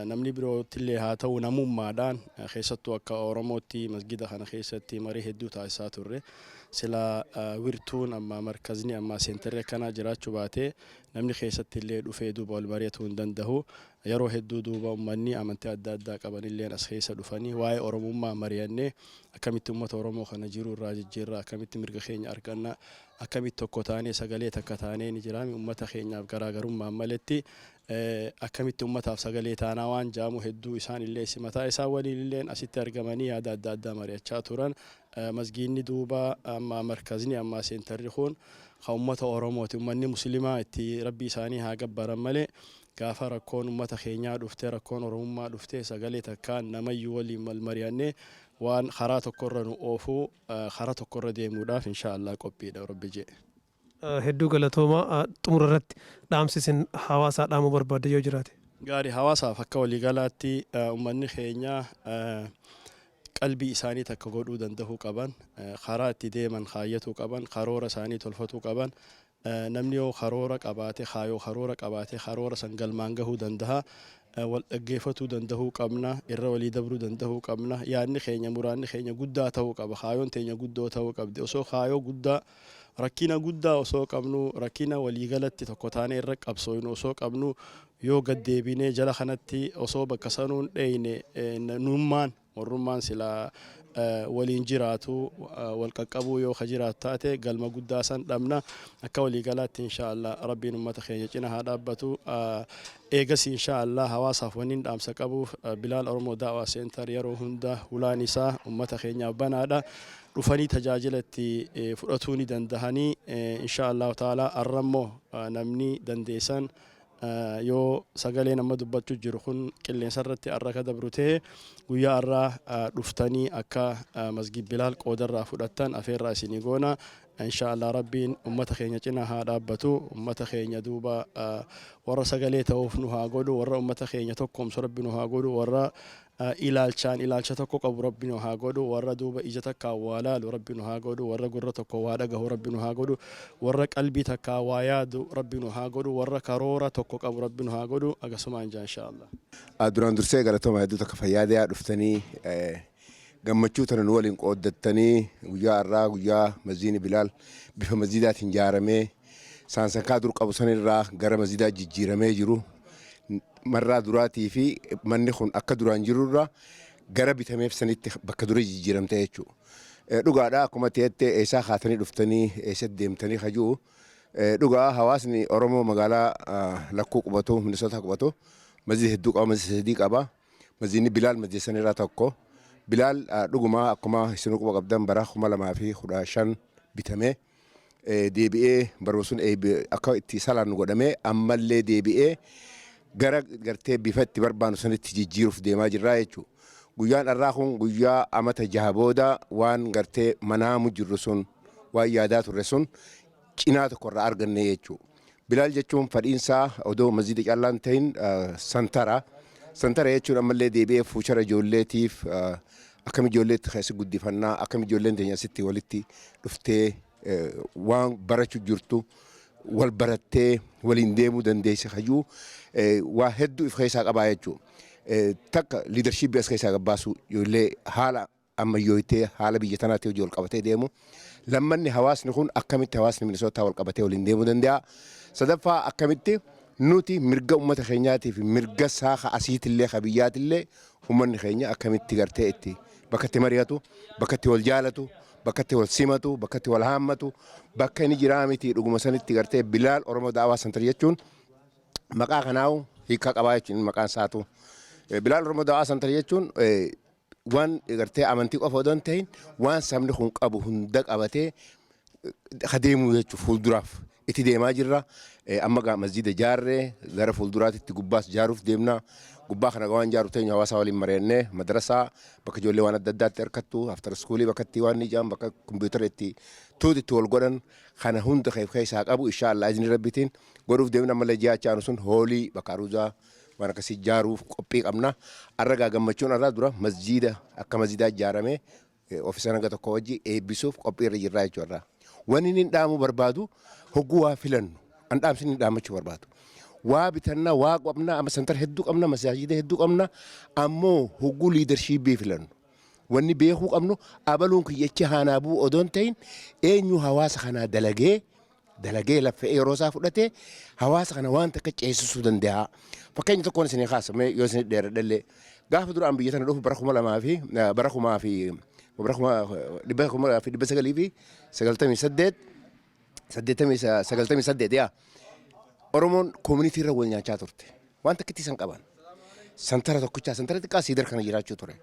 Namni birootillee haa ta'u, namummaadhaan keessattuu akka Oromootti masgida kana keessatti marii hedduu taasisaa turre. Sila wirtuun amma markazni amma seentarri akkanaa jiraachuu baate, namni keessatti illee dhufee duuba wal mari'atuu hin danda'u. Yeroo hedduu duuba uummanni amantii adda addaa qabanillee as keessa dhufanii waa'ee Oromummaa mari'annee, akkamitti uummata Oromoo kana jiru irraa jijjiirraa, akkamitti mirga keenya arganna, akkamitti tokko taanee, sagalee takka taanee ni jiraami, uummata keenyaaf garaagarummaan maletti akkamitti uummataaf sagalee taanaa waan jaamu hedduu isaan illee simataa isaan waliin illee asitti argamanii yaada adda addaa mari'achaa turan. Masgiinni duuba amma markazni amma seentarri kun kan uummata Oromooti. Uummanni Muslimaa itti rabbii isaanii haa gabbaran malee, gaafa rakkoon uummata keenyaa dhufte, rakkoon Oromummaa dhufte, sagalee takkaan namayyuu waliin mal mari'annee waan karaa tokkorra nu oofuu karaa tokkorra deemuudhaaf insha Allah qophiidha, Rabbi jee. Hedduu galatooma. Xumura irratti dhaamsi isin hawaasaa dhaamuu barbaadde yoo jiraate. Gaarii, hawaasaaf akka waliigalaatti uummanni keenya qalbii isaanii takka godhuu danda'uu qaban, karaa itti deeman kaayyatuu qaban, karoora isaanii tolfatuu qaban. Namni yoo karoora qabaate, kaayoo karoora qabaate, karoora san galmaan gahuu danda'a. Wal dhaggeeffatuu danda'uu qabna, irra walii dabruu danda'uu qabna. Yaadni keenya, muraanni keenya guddaa ta'uu qaba, kaayoon teenya guddoo ta'uu qabdi. Osoo kaayoo guddaa, rakkina guddaa osoo qabnu, rakkina waliigalatti tokko taanee irra qabsooynu osoo qabnu, yoo gad deebinee jala kanatti osoo bakka sanuun dheeyne, nummaan warrummaan silaa Waliin jiraatu wal qaqqabuu yoo ka jiraatu taate, galma guddaa san dhabna. Akka waliigalaatti, insha Allah, Rabbiin ummata keenya cina haa dhaabbatu. Eegas, insha Allah, hawaasaaf wanni dhaamsa qabuuf, Bilaal Oromoo Daawaa Center yeroo hunda hulaan isaa ummata keenyaaf banaadha. Dhufanii tajaajila itti fudhatuu ni dandahanii, insha Allahu ta'ala. Arrammoo namni dandeessan, yoo sagaleen amma dubbachuu jiru kun qilleensa irratti arra ka dabru ta'e, guyyaa arraa dhuftanii akka Masgid Bilaal qoodarraa fudhattan afeerraa isinii goona, insha Allah. Rabbiin ummata keenya cina haa dhaabbatu. Ummata keenya duuba warra sagalee ta'uuf nu haa godhu. Warra ummata keenya tokkoomsu Rabbi nu haa godhu. Warra ilaalchaan ilaalcha tokko qabu Rabbi nu haa godhu. Warra duuba ija takkaa waa laalu Rabbi nu haa godhu. Warra gurra tokko waa dhagahu Rabbi nu haa godhu. Warra qalbii takkaa waa yaadu Rabbi nu haa godhu. Warra karoora tokko qabu Rabbi nu haa godhu. Akkasumaan jaa, insha Allah. Duraan dursee galatooma hedduu takka. Fayyaadee dhuftanii gammachuu tana nu waliin qooddattanii, guyyaa har'aa, guyyaa masjiidni Bilaal bifa masjiidaatiin ijaaramee, saansankaa dur qabu sanirraa gara masjiidaa jijjiiramee jiru, marraa duraatii fi manni kun akka duraan jirurraa gara bitameef sanitti bakka dura jijjiiramte jechuudha. Dhugaadha, akkuma ta'etti eessaa kaatanii dhuftanii, eessatti deemtanii hajuu, dhugaa hawaasni Oromoo magaalaa Lakkuu qubatu, Minisoota qubatu, masjiida hedduu qaba, masjiida sadii qaba. Masjiidni Bilaal masjiida sanirraa tokko. Bilaal dhugumaa akkuma isinuu quba qabdan bara 2015 bitamee, deebi'ee baruma sun akka itti salaannu godhamee, ammallee deebi'ee gara gartee bifa itti barbaannu sanitti jijjiiruuf deemaa jirraa jechuudha. Guyyaan har'aa kun guyyaa amata 6 booda waan gartee manaamu jirru sun, waan yaadaa turre sun cinaa tokkorraa arganne jechuudha. Bilaal jechuun fadhiinsaa odoo masjiida caallaan ta'in santara. Santara jechuun ammallee deebi'ee future ijoolleetiif, akkam ijoolleetti keessa guddifannaa, akkam ijoolleen teenya asitti walitti dhuftee waan barachuu jirtu wal barattee waliin deemuu dandeesse hayyuu waa hedduu if keessaa qabaa jechuudha. Takka leadershipii as keessaa gabbaasu, ijoollee haala ammayyooyitee haala biyya tanaatti hojii wal qabatee deemu. Lammanni, hawaasni kun akkamitti, hawaasni Minisootaa wal qabatee waliin deemuu danda'a. Sadaffaa, akkamitti nuti mirga uummata keenyaatii fi mirga isaa asiitillee ka biyyaatillee uummanni keenya akkamitti gartee itti bakka itti mari'atu, bakka itti wal jaalatu, bakka itti wal simatu, bakka itti wal haammatu, bakka inni jiraa miti. Dhuguma sanitti gartee Bilaal Oromoo Daawaa Center jechuun maqaa kanaawu hiika qabaa jechuun maqaan isaatu. Bilaal Oromoo Daawaa Center jechuun waan gartee amantii qofa odoo hin ta'in, waan sabni kun qabu hunda qabatee adeemuu jechuuf fuulduraaf itti deemaa jirra. Amma gaa masjiida jaarree, gara fuulduraatitti gubbaas jaaruuf deemna. Gubbaa kana waan jaaru teenya hawaasa waliin mari'annee, madrasaa, bakka ijoollee waan adda addaatti harkattu, after schoolii, bakka itti waan ijaan, bakka kompiitara itti tuuti itti wal godhan kana hunda keessaa qabu, insha Allah, izni Rabbiitiin godhuuf deemna. Ammallee ji'a aanu sun hallii bakka aruuzaa waan akkasii ijaaruuf qophii qabna. Arra gaa gammachuun arraa dura masjiida akka masjiidaa ijaaramee ofiisa naga tokko wajji eebbisuuf qophii irra jirraa jechuudha. Wanni inni dhaamuu barbaadu, hogguu waa filannu an dhaamsi inni dhaammachuu barbaadu. Waa bitannaa, waa qabna, amma center hedduu qabna, masaajida hedduu qabna, ammoo hogguu leadershipii filannu. Wanni beekuu qabnu, abaluun kiyyachi haanaa bu'u odoon ta'in, eenyu hawaasa kanaa dalagee dalagee laffee yeroo isaa fudhatee hawaasa kana waan takka ceesisuu danda'a. Fakkeenya tokkoon isinii kaasa, yoo isin dheeradhallee. Gaafa duraan biyya tana dhufu, bara kuma lamaa fi bara kumaa fi bara 1998, 98 yaa, Oromoon community irra wal nyaachaa turte. Waan takkitti isan qaban. Santara tokkichaa, santara xiqqaa Cedar kana jiraachuu ture.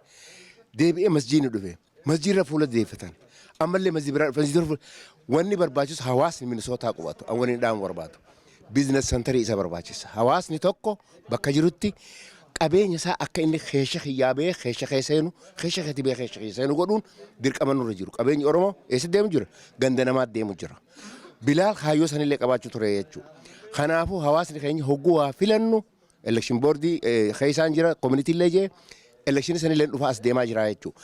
Deebi'ee masjiidni dhufe. Masjiidra fuula deeffatan. Ammallee masjiid biraa masjiidra fuula. Wanni barbaachisu, hawaasni Minisootaa qubatu. Wanni dhaamu barbaadu. Business centerii isa barbaachisa. Hawaasni tokko bakka jirutti qabeenya isaa akka inni keesha kiyyaa ba'ee keesha kee seenu, keesha keetti ba'ee keesha kee seenu godhuun dirqama nurra jiru. Qabeenyi Oromoo eessa deemu jira? Ganda namaatti deemu jira. Bilaal kaayyoo sanillee qabaachuu ture jechuudha. Kanaafuu hawaasni keenya hogguu waa filannu, election boardii keessaan jira, community illee jee, election sanillee dhufaa as deemaa jira jechuudha.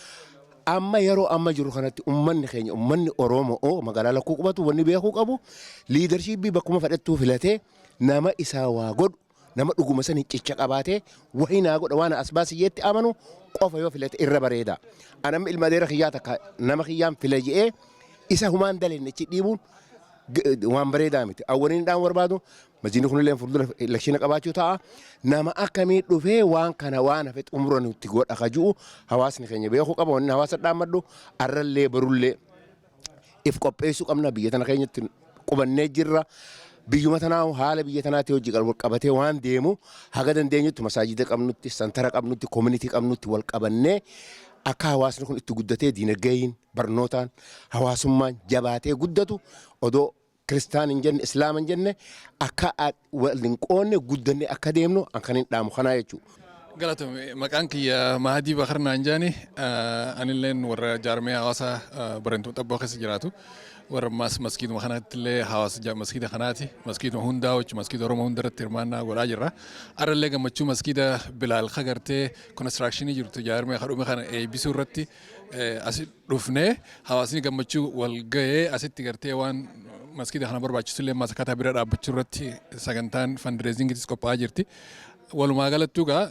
Amma yeroo amma jiru kanatti uummanni keenya, uummanni Oromoo magaalaa Lakkuu qubatu, wanni beekuu qabu, leadershipii bakkuma fedhattuu filatee, nama isaa waa godhu, nama dhuguma sanii cicha qabaatee wahii naa godha waan as baasiyyeetti amanu qofa yoo filate irra bareeda. Anamma ilma adeera kiyyaa takka nama kiyyaan fila je'ee isa humaan dalenne achi dhiibuun Waan bareedaa miti. Awwaliin dhaan barbaadu masjiidni kunillee fuuldura election qabaachuu ta'a. Nama akkamii dhufee waan kana waan hafe xumura nutti godha ka ji'u hawaasni keenya beekuu qaba. Wanni hawaasa dhaammadhu, arrallee barullee if qopheessuu qabna. Biyya tana keenyatti qubannee jirra. Biyyuma tanaa, haala biyya tanaatti hojii wal qabatee waan deemu, haga dandeenyutti masaajida qabnutti, center qabnutti, community qabnutti wal qabannee akka hawaasni kun itti guddatee diinagdeeyin, barnootaan, hawaasummaan jabaatee guddatu, odoo kiristaan hin jenne, islaama hin jenne, akka wal hin qoonne guddanne akka deemnu kan hin dhaamu kanaa jechuudha. Galatoomi. Maqaan kiyya Mahadii Bakar naan jaani. Anilleen warra jaarmee hawaasaa Barentuu Xabboo keessa jiraatu. Warra ammaas maskiiduma kanatti illee hawaasa maskiida kanaati. Maskiiduma hundaa jechuun maskiida Oromoo hunda irratti hirmaannaa godhaa jirra. Arrallee gammachuu maskiida Bilaal kagartee construction jirtu jaarmee kadhume kana eebbisuu irratti asi dhufnee, hawaasni gammachuu wal gahee asitti gartee waan maskiida kana barbaachisu illee masakkaataa bira dhaabbachuu irratti sagantaan fundraisingiitis qophaa'aa jirti. Walumaa galattuu gaa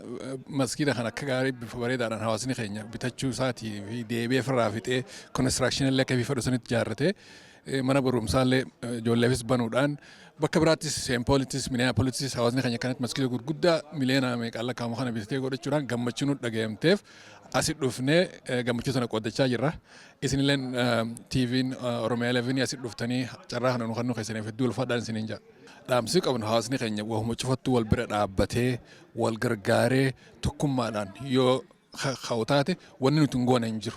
maskiida kana akka gaarii bifa bareedaadhaan hawaasni keenya bitachuu isaatii fi deebi'ee ofirraa fixee construction illee akka bifa sanitti ijaarratee, mana barumsaallee ijoolleefis banuudhaan, bakka biraattis Saint Paulittis, Minneapolittis hawaasni keenya kanatti maskiida gurguddaa miliyoona meeqaan lakkaa'amu kana bitatee godhachuudhaan gammachuu nu dhaga'amteef asi dhufnee gammachuu sana qooddachaa jirra. Isinilleen TV'n Oromiyaa 11 asi dhuftanii carraa kana nu kennuu keessaniif hedduu ulfaadhaan isiniin jedha. Dhaamsi qabnu, hawaasni keenya wahuma cufattuu wal bira dhaabbatee wal gargaaree tokkummaadhaan yoo ka'u taate, wanni nuti hin goone hin jiru.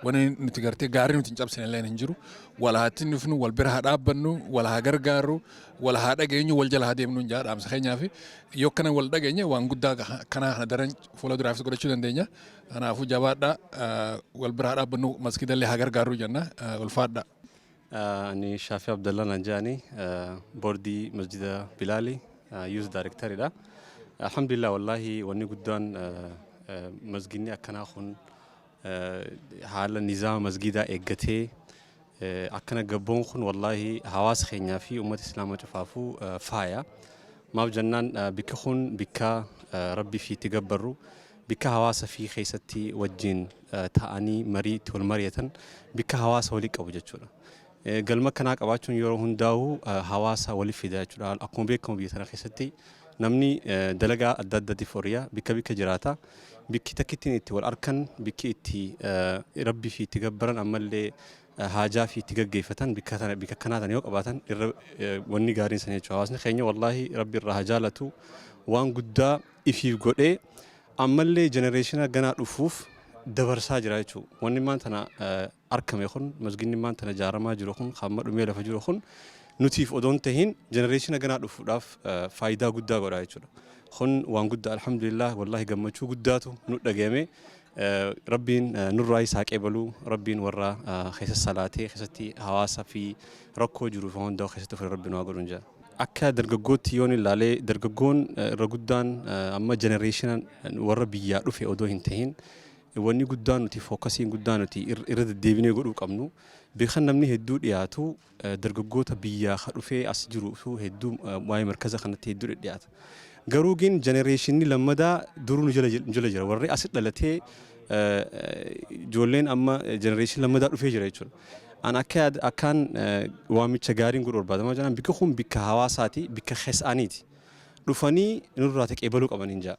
Wanni nuti gartee gaarii nuti hin cabsine illee hin jiru. Wal haa dhufnu, wal bira haa dhaabbannu, wal haa gargaarru, wal haa dhageenyu, wal jala haa deemnu hin jaa dhaamsa keenyaa fi yoo akkana wal dhageenye waan guddaa kanaa kana daran fuula duraafis godhachuu dandeenya. Kanaafuu jabaadhaa, wal bira haa dhaabbannu, maskiida illee haa gargaarru jenna, ulfaadhaa. Ani Shafi Abdallah Nanjani, boordii Masjida Bilaali, youth directoridha. Alhamdulillah, wallahi wanni guddaan masgidni akkanaa kun haala nizaama masgidaa eeggatee akkana gabboon kun wallahi hawaasa keenyaa fi uummata islaamaa cufaafuu faaya. Maaf jennaan, bikki kun bikka rabbii fi itti gabbarru, bikka hawaasa fi keessatti wajjin ta'anii marii itti wal mari'atan, bikka hawaasa walii qabu jechuudha. Galma kanaa qabaachuun yeroo hundaa'u hawaasa waliif fida jechuudha. Akkuma beekamu biyya tana keessatti namni dalagaa adda addaatiif horiyaa bikka bikka jiraata. Bikki takkittiin itti wal arkan, bikki itti rabbii fi itti gabbaran, ammallee haajaa fi itti gaggeeffatan bikka tana, bikka kanaa tana yoo qabaatan irra wanni gaariin sana jechuudha. Hawaasni keenya wallaahi rabbi irraa haa jaalatu, waan guddaa ifiif godhee ammallee generation ganaa dhufuuf dabarsaa jira jechuudha. Wanni maan tana argame kun, masgidni maan tana ijaaramaa jiru kun, hamma dhumee lafa jiru kun, nutiif odoon tahin generation ganaa dhufuudhaaf faayidaa guddaa godha jechuudha. Kun waan guddaa, alhamdulillah, wallahi gammachuu guddaatu nu dhagahame. Rabbiin nurraa isaa qeebaluu, rabbiin warra keessa salaatee keessatti hawaasa fi rakkoo jiruuf hundaa keessatti ofirra rabbiin waa godhuun jira. Akka dargaggootti yoon ilaalee, dargaggoon irra guddaan amma generation warra biyyaa dhufe odoo hin tahin, wanni guddaan nuti focusiin guddaa nuti irra deddeebinee godhuu qabnu, beekan namni hedduu dhiyaatu dargaggoota biyyaa ka dhufee as jiru hedduu waa'ee markaza kanatti hedduu dhiyaata. Garuu gin generationni lammadaa duruu nu jala jira. Warri as dhalatee ijoolleen amma generation lammadaa dhufee jira jechuudha. An akka akkaan waamicha gaariin godhu barbaadama jedhan, bikka kun bikka hawaasaati, bikka keessaniiti. Dhufanii nurraa taqeebaluu qaban hin jaa.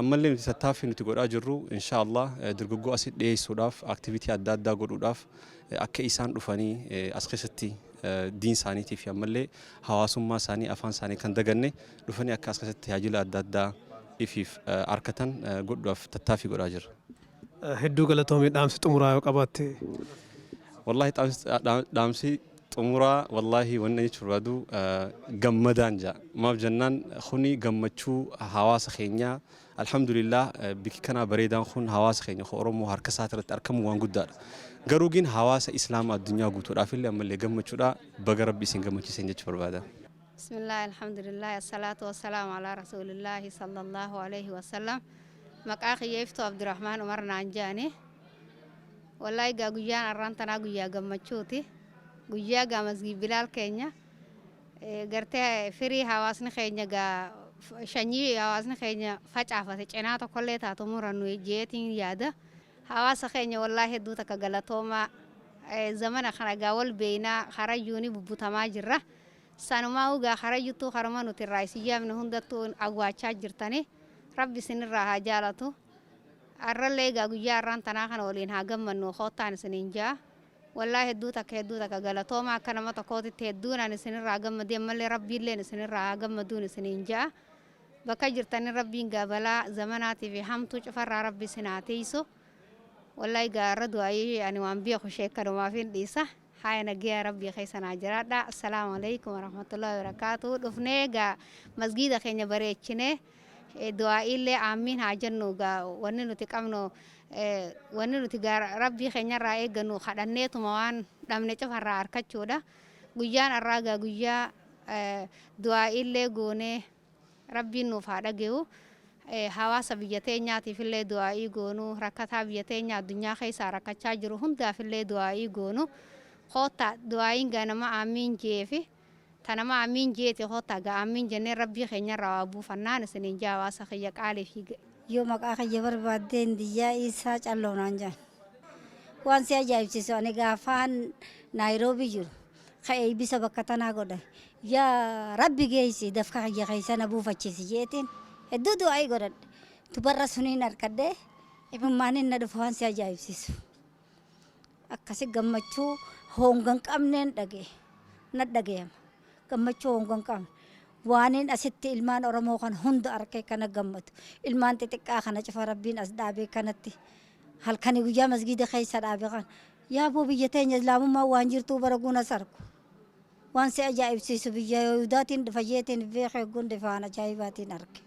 Ammallee nuti tattaaffii nuti godhaa jirru, insha Allah, dargaggoo asii dhiyeessuudhaaf, activity adda addaa godhuudhaaf, akka isaan dhufanii as keessatti diin isaaniitii fi ammallee hawaasummaa isaanii, afaan isaanii kan daganne dhufanii akka as keessatti tajaajila adda addaa ifiif arkatan godhuudhaaf tattaaffii godhaa jirra. Hedduu galatoomii. Dhaamsi xumuraa yoo qabaatte. Wallahi dhaamsi xumuraa, wallahi wanni jechuu barbaadu gammadaan jaa. Maaf jennaan, kuni gammachuu hawaasa keenyaa, alhamdulillah, bikki kanaa bareedaan kun hawaasa keenya Oromoo harka isaa irratti argamu waan guddaadha. Garuu gin hawaasa Islaama addunyaa guutuudhaaf illee ammallee gammachuudha, baga rabbi isin gammachiisan jechuu barbaada. بسم الله، الحمد لله، الصلاة والسلام على رسول الله صلى الله عليه وسلم. Maqaa kiyyeeftuu Abdurrahmaan Umar naan jedhani. Wallaahi gaa guyyaan har'aan tanaa guyyaa gammachuuti. Guyyaa gaa masgiid Bilaal keenya gartee firii hawaasni keenya gaa shanyii hawaasni keenya facaafate cinaa tokkollee taatu murannu jeetiin yaada. Hawaasa keenya wallaahi hedduu takka galatoomaa. Zamana kana gaa wal beeynaa harayyuuni bubbutamaa jirra. Sanumaa gaa harayyuttuu haruma nuti irraa isin yaamne hundattuu awwaachaa jirtani. Rabbi isinirraa haa jaalatu. Arrallee egaa guyyaa arraan tanaa kana waliin haa gammannu koottaan isiniin jaa. Wallaahi, hedduu takka, hedduu takka galatooma. Akka nama tokkootitti hedduun ani isinirraa gammadee, ammallee Rabbiilleen isinirraa haa gammaduun isiniin jaa. Bakka jirtanin Rabbiin gaa balaa zamanaatii fi hamtuu cufarraa Rabbi isin haa tiisu. Wallaahi, gaarra du'aayii ani waan beeku sheekkanumaaf hin dhiisa. Haaya, nagaya Rabbii keessa naa jiraadha. Assalaamu alaikum warahmatullahi wabarakaatu. Dhufnee gaa masgiida keenya bareechinee, du'aa'iillee aammiin haa jennu. Gaa wanni nuti qabnu, wanni nuti gaa Rabbii keenyarraa eeggannu, kadhanneetuma waan dhabne cufarraa argachuudha. Guyyaan har'aa gaa guyyaa du'aa'iillee goonee Rabbiin nuuf haa dhage'u. Hawaasa biyya teenyaatiif illee du'aa'ii goonuu, rakkataa biyya teenya addunyaa keessaa rakkachaa jiru hundaaf illee du'aa'ii goonu. Koottaa, du'aa'iin gaa nama aamiin jeefi ta nama aamiin jeeti. Koottaa gaa aamiin jennee Rabbii keenyarraa waa buufannaan isiniin jaa, hawaasa kiyya qaalii fi Yoo maqaa kiyya barbaaddeen, Diyyaa Isaa Calloonaan jedhan. Waan si ajaa'ibsiisu, ani gaafaan Naayiroobii jiru ka eeybisa bakka tanaa godhan, "Yaa Rabbi, geessi dafka kiyya keessa na buufachiisi" jeetiin hedduu du'aa'ii godhadhe. Dubarra suniin harkadhee imimmaaniin na dhufa. Waan si ajaa'ibsiisu, akkasi gammachuu honga hin qabneen dhagee na dhagayama. Gammachuu honga hin qabne waaniin asitti ilmaan Oromoo kan hunda arkee kana gammadu, ilmaan xixiqqaa kana cufa Rabbiin as dhaabee kanatti halkanii guyyaa masgiida keessa dhaabe kan yaaboo biyya teenya islaamummaa waan jirtuu bara guunas argu. Waan si ajaa'ibsiisu, biyya Yihudaatiin dhufa jeetiin beekee gundi waan ajaa'ibaatiin arge.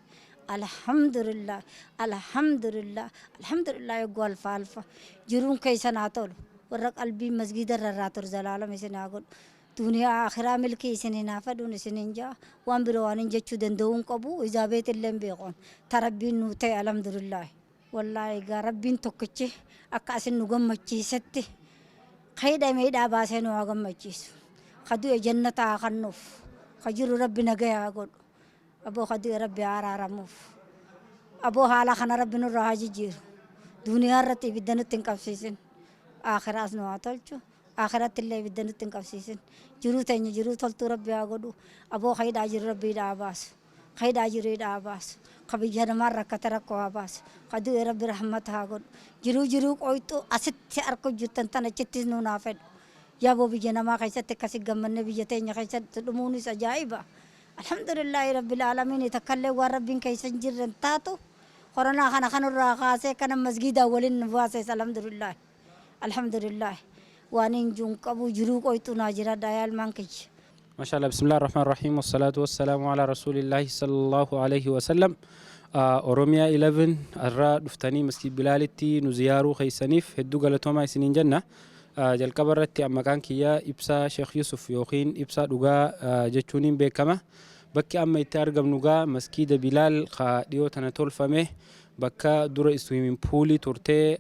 Alhamdulillah, alhamdulillah, alhamdulillah. Eeguu alfa alfa jiruun keessan haa tolu. Warra qalbiin masgiida irra irraa tolu zalaalam isin haa godhu. Duniyaa akhiraa milkii isiniin haa fedhuun isiniin ja'a. Waan biroo waan hin jechuu danda'uun qabu, izaabeet illee hin beekuun ta Rabbiin nuu ta'e. Alhamdulillah. Wallaahi, egaa Rabbiin tokkichi akka asin nu gammachiisetti ka hidhame hidhaa baasee nu haa gammachiisu. Ka du'e jannata haa kennuuf. Ka jiru Rabbi nagaya haa godhu. Aboo, ka du'e Rabbi haa araaramuuf. Aboo, haala kana Rabbi nurraa haa jijjiiru. Duniyaa irratti ibidda nutti hin qabsiisin. Akhiraas nu haa tolchu. Akhiratti illee ibidda nutti hin qabsiisin. Jiruu teenya jiruu toltuu Rabbi haa godhu. Aboo, ka hidhaa jiru Rabbi hidhaa haa baasu. Ka hidhaa jiru hidhaa haa baasu. Ka biyya namaan rakkate rakkoo haa baasu. Ka du'e Rabbi rahmata haa godhu. Jiruu jiruu qoyxuu asitti arku jirtan tan achittis nuun haa fedhu. Yaaboo, biyya namaa keessatti akkasi gammanne biyya teenya keessatti dhumuunis ajaa'iba. Alhamdulillaahi rabbil aalamiin. Takkallee waan Rabbiin keessa hin jirre hin taatu. Koronaa kana kanurraa kaasee kana masgiidaan waliin nu baases. Alhamdulillaahi, alhamdulillaahi. Waan hin jiru qabu, jiruu qoyxuu naa jiradha, yaa ilmaan kiyya. ما شاء الله. بسم الله الرحمن الرحيم، والصلاة والسلام على رسول الله صلى الله عليه وسلم. Oromia 11 irraa dhuftanii Masjid Bilaalitti nu ziyaaruu keessaniif hedduu galatoomaa isiniin jenna. Jalqaba irratti maqaan kiyya Ibsaa Sheekh Yusuf yookiin Ibsaa Dhugaa jechuuniin beekama. Bakki amma itti argamnu gaa Maskiida Bilaal ka dhiyoo tana tolfame, bakka dura swimming poolii turtee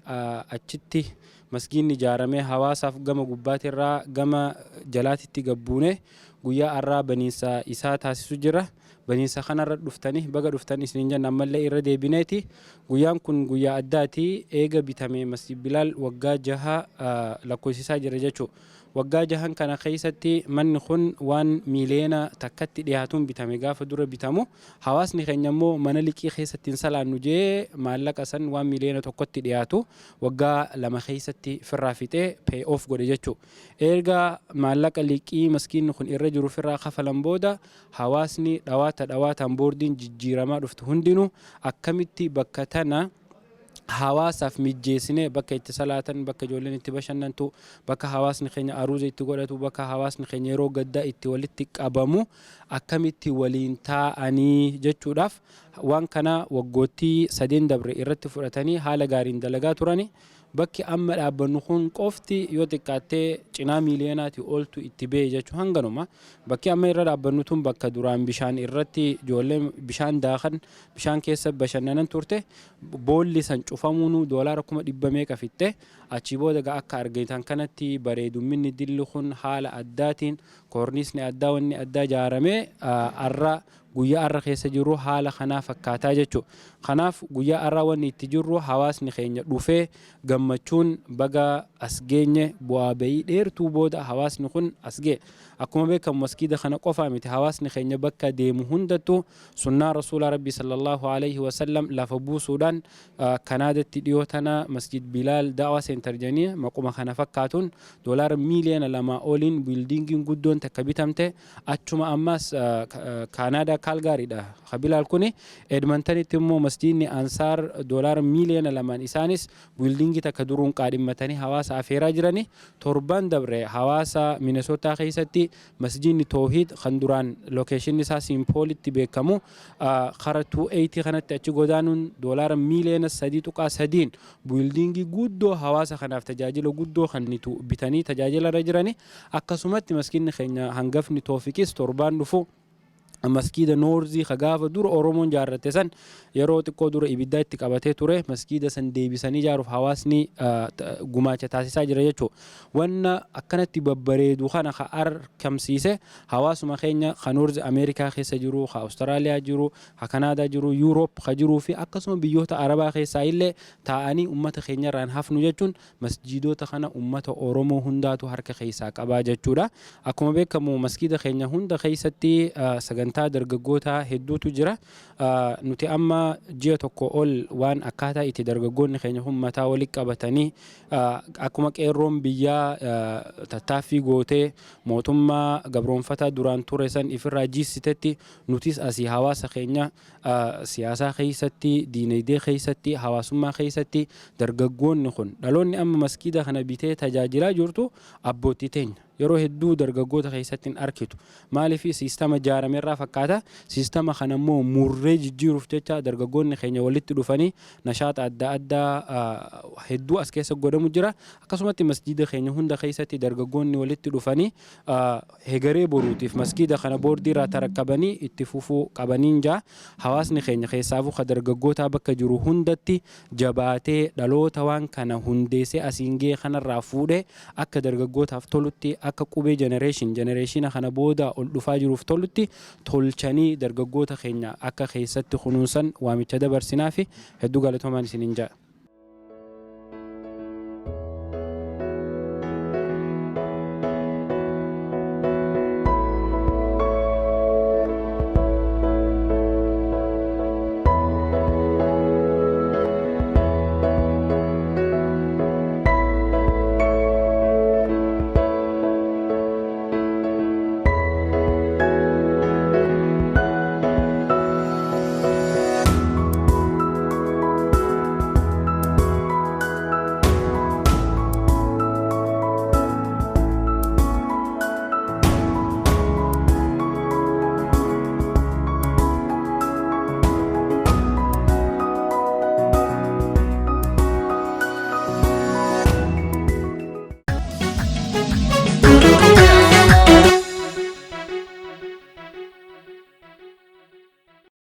achitti masgiinni ijaaramee hawaasaaf gama gubbaatirraa gama jalaatitti gabbuune guyyaa har'aa baniinsa isaa taasisu jira. Baniinsa kanarra dhuftanii baga dhuftan isiniin jenna ammallee irra deebineeti. Guyyaan kun guyyaa addaati. Eega bitame Masjid Bilaal waggaa 6 lakkoofsisaa jira jechuudha. Waggaa 6n kana keessatti manni kun waan miiliyoona 1tti dhiyaatuun bitame gaafa dura bitamu. Hawaasni keenya immoo mana liqii keessatti hin salaannu jee maallaqa san waan miiliyoona 1tti dhiyaatu waggaa 2 keessatti firraa fixee pay off godhe jechuudha. Erga maallaqa liqii maskiinni kun irra jiru firraa kafalan booda, hawaasni dhawaata dhawaataan boordiin jijjiiramaa dhuftu hundinuu akkamitti bakka tana hawaasaaf mijjeessinee, bakka itti salaatan, bakka ijoolleen itti bashannantu, bakka hawaasni keenya aruuza itti godhatu, bakka hawaasni keenya yeroo gaddaa itti walitti qabamu akkamitti waliin taa'anii jechuudhaaf waan kana waggoottii 3n dabre irratti fudhatanii haala gaariin dalagaa turani. Bakki amma dhaabbannu kun qofti yoo xiqqaattee cinaa miiliyoonaati oltu itti ba'e jechuu hanganuma. Bakki amma irra dhaabbannu tun bakka duraan bishaan irratti ijoolleen bishaan daakan, bishaan keessa bashannanan turte. Boolli san cufamuunu doolaara 100,000 meeqa fixxe. Achii booda gaa akka argitan kanatti bareedumminni dilli kun haala addaatiin koorniisni addaa, wanni addaa ijaaramee arra. Guyyaa har'a keessa jirru haala kanaa fakkaataa jechuudha. Kanaaf guyyaa har'aa wanni itti jirru, hawaasni keenya dhufee gammachuun baga as geenye, bu'aa bayii dheertuu booda hawaasni kun as ga'e. Akkuma beekamu, maskiida kana qofaa miti, hawaasni keenya bakka deemu hundattuu sunnaa Rasuula Rabbi sallallahu alaihi wasallam lafa buusuudhaan, Kanaadatti dhiyoo tana Masjid Bilaal Da'waa Center jedhanii maquma kana fakkaatuun $2 miiliyoona oliin buildingiin guddoon takka bitamte. Achuma ammas Kaanaadaa Kaalgaariidha. Bilaal kuni Edmontonitti immoo masjidni Ansaar $2 miiliyoona isaanis buildingii takka duruun qaadhimmatanii hawaasa afeeraa jirani. Torban dabre hawaasa Minesootaa keessatti masjidni Toohid kan duraan locationni isaa Simpoolitti beekamu kara 280 kanatti achi godaanuun $3.3 miiliyoona buildingii guddoo hawaasa kanaaf tajaajila guddoo kannitu bitanii tajaajila irra jirani. Akkasumatti maskiinni keenya hangafni Toofiqis torbaan dhufu maskiida Northii ka gaafa dura Oromoon jaarratte san yeroo xiqqoo dura ibiddaa itti qabatee ture, maskiida san deebisanii ijaaruuf hawaasni gumaacha taasisaa jira jechuudha. Wanna akkanatti babbareedu kana ka argamsiise hawaasuma keenya ka North Ameerikaa keessa jiru, ka Awustiraaliyaa jiru, ka Kanaadaa jiru, Yuuroop ka jiruu fi akkasuma biyyoota Arabaa keessaa illee taa'anii ummata keenyarraan hafnu jechuun masjiidota kana ummata Oromoo hundaatu harka keessaa qabaa jechuudha. Akkuma beekamu, maskiida keenya hunda keessatti sagantaa dargaggootaa hedduutu jira. Nuti amma ji'a tokko ol waan akkaataa itti dargaggoonni keenya kun mataa walitti qabatanii, akkuma qeerroon biyyaa tattaaffii gootee mootummaa gabroonfataa duraan ture san ifirraa jiissitetti, nutis asii hawaasa keenya siyaasaa keessatti, diinagdee keessatti, hawaasummaa keessatti dargaggoonni kun, dhaloonni amma maskiida kana bitee tajaajilaa jirtu abbootii teenya. Yeroo hedduu dargaggoota keessatti hin arkitu. Maaliif? Siistama jaaramerraa fakkaata. Siistama kana immoo murree jijjiiruuf jecha dargaggoonni keenya walitti dhufanii nashaata adda addaa hedduu as keessa godhamu jira. Akkasumatti masjiida keenya hunda keessatti dargaggoonni walitti dhufanii hegaree boruutiif maskiida kana boordii irraa tarakkabanii itti fufuu qabaniin jaa. Hawaasni keenya, keessaafuu ka dargaggootaa, bakka jiru hundatti jabaatee dhaloota waan kana hundeessee asiin ga'e kanarraa fuudhee akka dargaggootaaf tolutti, akka qubee generationa kana booda ol dhufaa jiruuf tolutti tolchanii dargaggoota keenya akka keessatti kunuunsan waamicha dabarsinaa fi hedduu galatoomaan isiniin jedha.